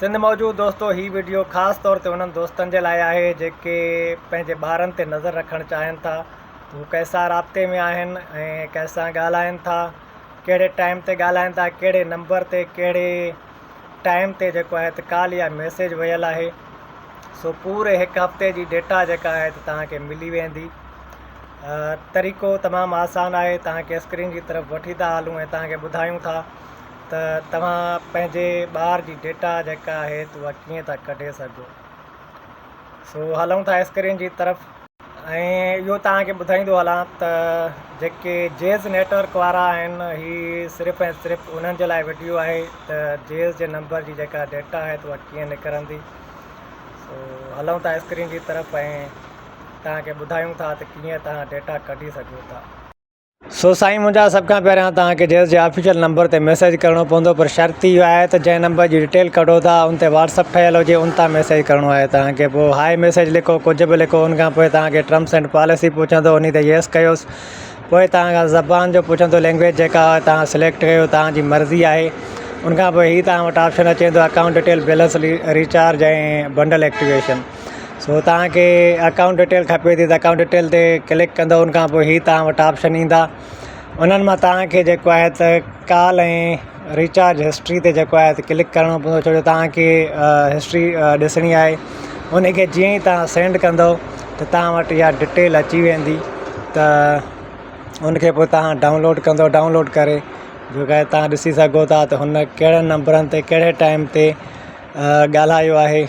سنڌ موجود دوستو هي وڊيو خاص طور تي انهن دوستن جي لاء آهي جيڪي پنهنجي ٻارن تي نظر رکڻ چاهين ٿا ته هو ڪنهن سان رابطي ۾ آهن ۽ ڪنهن سان ڳالهائين ٿا ڪهڙي ٽائيم تي ڳالهائين ٿا ڪهڙي نمبر تي ڪهڙي ٽائيم تي جيڪو آهي ته ڪال يا ميسيج ويل آهي سو پوري هڪ هفتي جي ڊيٽا جيڪا آهي ته توهان کي ملي ويندي طريقو تمام آسان آهي توهان کي اسڪرين جي طرف وٺي ٿا هلون ۽ توهان کي ٻڌايون ٿا ته توهان پنهنجي ٻار جي ڊيٽا جيڪا آهي ته اها ڪيئن ٿا ڪڍي سگهو. سو هلون ٿا اسڪرين جي طرف. ۽ اهو توهان کي ٻڌائيندو هلان ته جيڪي جيز نيٽورڪ وارا آهن هي صرف ۽ صرف انهن جي لاء وڊيو آهي ته جيز جي نمبر جي جيڪا ڊيٽا آهي ته اها ڪيئن نڪرندي. سو هلون ٿا اسڪرين جي طرف ۽ توهان کي ٻڌايون ٿا ته ڪيئن توهان ڊيٽا ڪڍي سگهو ٿا. سو سائين منهنجا سڀ کان پهريان توهان کي جيس جي آفيشل نمبر تي ميسيج ڪرڻو پوندو پر شرط اهو آهي ته جنهن نمبر جي ڊيٽيل ڪڍو ٿا ان تي واٽس اپ ٺهيل هجي ان تان ميسيج ڪرڻو آهي توهان کي پوء هاء ميسيج لکو ڪجهه به لکو ان کان پوء توهان کي ٽرمس اينڊ پاليسي پڇندو انهي تي يس ڪيوس پوء توهان کان زبان جو پڇندو لينگويج جيڪا آهي توهان سليڪٽ ڪيو توهان جي مرضي آهي ان کان پوء هي توهان وٽ آپشن اچي ويندو account detail balance recharge ۽ bundle activation so توهان کي اڪائونٽ ڊيٽيل کپي ٿي ته اڪائونٽ ڊيٽيل تي ڪلڪ ڪندو ان کان پوء هي توهان وٽ آپشن ايندا انهن مان توهان کي جيڪو آهي ته ڪال ۽ ريچارج هسٽري تي جيڪو آهي ته ڪلڪ ڪرڻو پوندو ڇو جو توهان کي هسٽري ڏسڻي آهي ان کي جيئن ئي توهان سينڊ ڪندو ته توهان وٽ اها ڊيٽيل اچي ويندي ته ان کي پوء توهان ڊائونلوڊ ڪندو ڊائونلوڊ ڪري جيڪو آهي توهان ڏسي سگهو ٿا ته هن ڪهڙن نمبرن تي ڪهڙي ٽائيم تي ڳالهايو آهي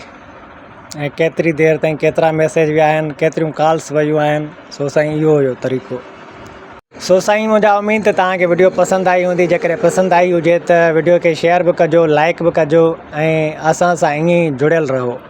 ۽ ڪيتري دير تائين ڪيترا ميسيج ويا آهن ڪيتريون ڪالس ويون آهن سو سائين اهو هيو طريقو. سو سائين منهنجا اميد ته توهان کي وڊيو پسند آئي هوندي جيڪڏهن پسند آئي هجي ته وڊيو کي شيئر به ڪجو لائڪ به ڪجو ۽ اسان سان ائين ئي جڙيل رهو.